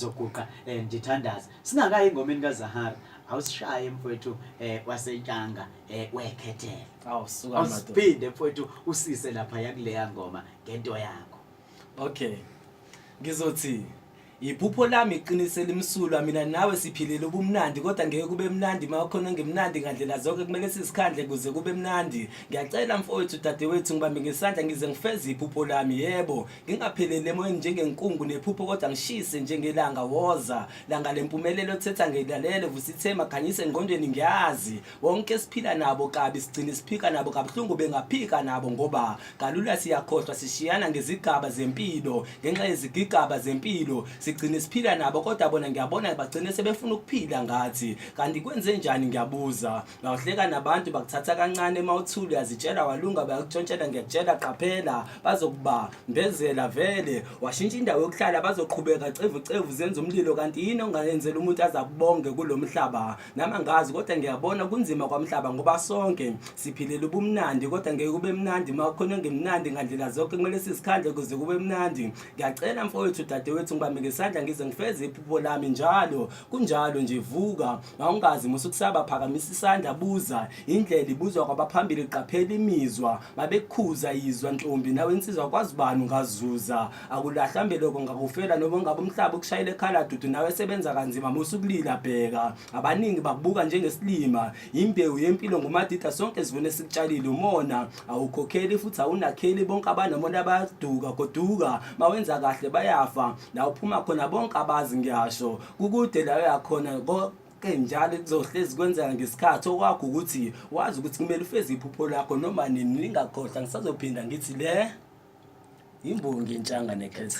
Zoguqa ndithandaza singakayi engomeni kaZahara. Awusishaye mfowethu wasentshanga wekhethela. Awu suka madoda. Awusiphinde mfowethu usise lapha yakuleya ngoma ngento yakho. Okay. Ngizothi iphupho lami iqiniso elimsulwa, mina nawe siphilele ubumnandi, kodwa ngeke kube mnandi uma ukhona ngemnandi ngandlela zonke, kumele sizikhandle kuze kube mnandi. Ngiyacela mfowethu, dadewethu, ngibambe ngesandla ngize ngifeze iphupho lami. Yebo, ngingapheleli emoyeni njengenkungu nephupho, kodwa ngishise njengelanga. Woza langa lempumelelo, thetha ngilalele, vusa ithemba, khanyise engqondweni. Ngiyazi wonke siphila nabo kabi, sigcine siphika nabo kabuhlungu, bengaphika nabo ngoba kalula siyakhohlwa, sishiyana ngezigaba zempilo. Ngenxa yezigigaba zempilo sigcine siphila nabo, kodwa bona ngiyabona bagcine sebefuna ukuphila ngathi. Kanti kwenze njani, ngiyabuza? Ngawuhleka nabantu bakuthatha kancane, mawuthule uyazitshela walunga, bayakutshontshela. Ngiyakutshela, qaphela, bazokubambezela vele. Washintsha indawo yokuhlala, bazoqhubeka cevu cevu zenza umlilo. Kanti yini ongayenzela umuntu azakubonge kulo mhlaba? Nami angazi, kodwa ngiyabona kunzima kwamhlaba, ngoba sonke siphilela ubumnandi, kodwa ngeke kube mnandi uma khona engemnandi ngandlela zonke, kumele sizikhandle kuze kube mnandi. Ngiyacela mfowethu, dadewethu, ngibambe ngesandla ngize ngifeze iphupho lami. Njalo kunjalo nje, vuka mawungazi, musukusaba, phakamisa isandla, buza indlela ibuzwa kwabaphambili, qaphela imizwa mabekukhuza, yizwa ntombi nawe insizwa, kwazi bani ungazuza. Akulahlwa mbeleko ngakufela, noma ungabe umhlaba ukushayela ekhala dudu, nawe sebenza kanzima, musukulila, bheka abaningi bakubuka njengesilima. Imbewu yempilo ngumadida, sonke sivune sikutshalile. Umona awukhokheli futhi awunakheli, bonke abanomona bayaduka, goduka, mawenza kahle bayafa. La uphuma khona bonke abazi, ngiyasho kukude la uyakhona konke, njalo kuzohlezi kwenzeka ngesikhathi. Okwakho ukuthi wazi ukuthi kumele ufeze iphupho lakho noma nini. Ningakhohlwa, ngisazophinda ngithi le imbongi entshanga nekhethe.